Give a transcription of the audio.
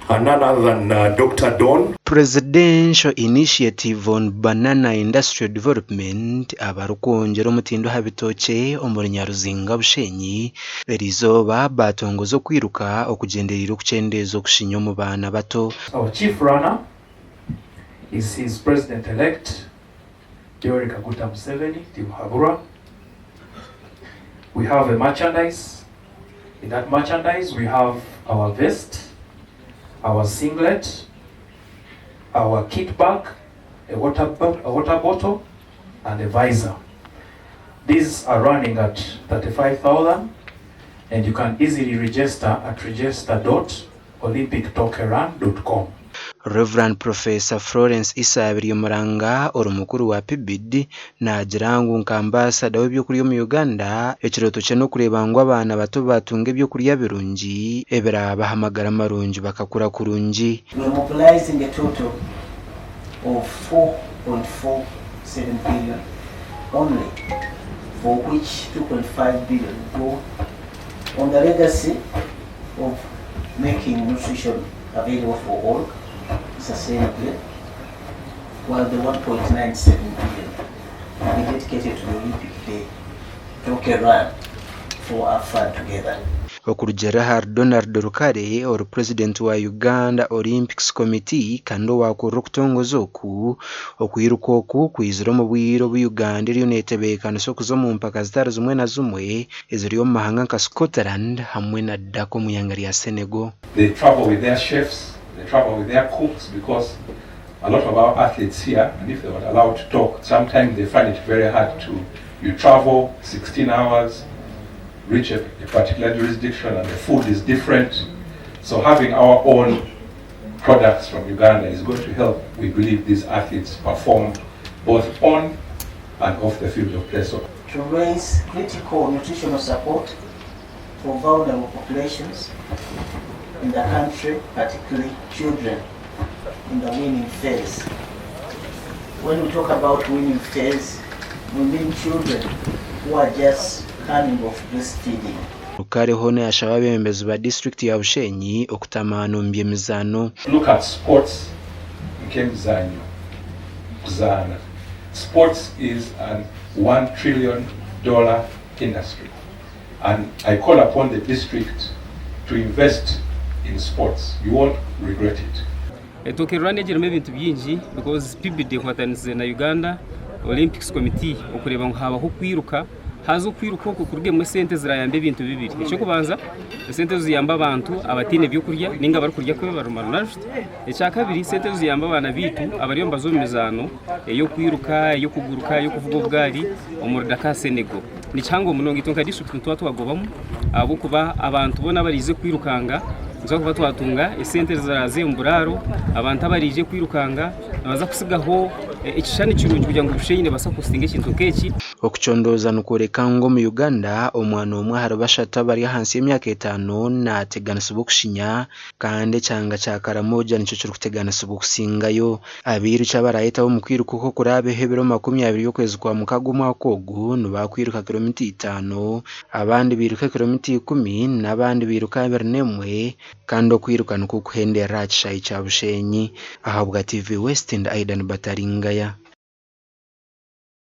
And none other than Dokita Don. Presidential Initiative on Banana Industrial Development abarikwongyera omutindo aha bitookye omuri Nyaruzinga Bushenyi eriizooba baatongoza okwiruka okugyendereire okukyendeeza okushinya omu baana bato. Our chief runner is his president elect Yoweri Kaguta Museveni Tibuhaburwa. We have a merchandise. In that merchandise we have our vest, our singlet, our kit bag, a water, a water bottle and a visor. These are running at 35,000 and you can easily register at register.olympictokerun.com. Rev. Professor Florence Isabirye Muranga ori mukuru wa PBID naagira ngu nka ambaasada w'ebyokurya omu Uganda, ekirooto kye n'okureeba ngu abaana bato baatunga ebyokurya birungi ebiraabahe amagara marungi bakakura kurungi. We are mobilising a total of 4.47 billion only for which 2.5 billion go on the legacy of making nutrition available for all sustainably while the 1.97 billion will be dedicated to the Olympic Day Tokyo Run for our fun together. Okurugiirira ahari Donald Rukare ori purezidenti wa Uganda Olympics Committee kandi owaakurira okutongoza oku, okwiruka oku kwizire omu bwire obu Uganda eriyo neetebeekanisa okuza omu mpaka zitari zimwe na zimwe eziri omu mahanga nka Scotland hamwe na Dakar omu ihanga rya Senegal. They travel with their chefs, they travel with their cooks because a lot of our athletes here, and if they were allowed to talk, sometimes they find it very hard to, you travel 16 hours, reach a, a particular jurisdiction and the food is different. So having our own products from Uganda is going to help, we believe, these athletes perform both on and off the field of play. So to raise critical nutritional support for vulnerable populations in the country, particularly children in the weaning phase. When we talk about weaning phase, we mean children who are just coming off breastfeeding. Rukare hoona yashaba abeebembezi ba disiturikiti ya Bushenyi okutamaana omu by'emizaano. Look at sports nk'emizaanyo kuzaana. Sports is an one trillion dollar industry and I call upon the district to invest in sports, you won't regret it. Ettooke Rwanda egi erimu ebintu bingi because PBD ekwatanisize na Uganda Olympics Committee okureeba ngu haabaho okwiruka haza okwiruka oku kurugemu esente zirayamba ebintu bibiri. Eky'okubanza esente ezo ziyambe abantu abataine by'okurya ninga abarikurya kubi bari malnourished. Ekyakabiri esente ezo ziyambe abaana baitu abariyo nibaza omu mizaano ey'okwiruka, ey'okuguruka, ey'okuvuga obugaari omuri Dakar Senegal. Ni kihango munonga itwe nka disiturikiti nituba twagobamu ahabw'okuba abantu boona abaraije kwirukanga nituza kuba twatunga esente eziraaze omu buraaro, abantu abaraije kwirukanga nibaza kutsigaho ekishushani kirungi kugira ngu Bushenyi neebaasa kuhositinga ekintu nk'eki. Okucondooza nikworeka ngu omu Uganda, omwana omwe ahari bashatu abari ahansi y'emyaka etaano naateganisibwa okushinya kandi ekyanga kya Karamoja nikyo kirikuteganisibwa okusingayo. Abairuki abaraayetabe omu kwiruka oku okuraabeho ebiro 20 by'okwezi kwa Mukaaga omwaka ogu nibaakwiruka kiromita itaano, abandi bairuke kiromita ikumi n'abandi bairuke 21 kandi okwiruka nikukuhenderera aha kishaayi kya Bushenyi. Ahabwa TV West ndi Aidan Bataringaya.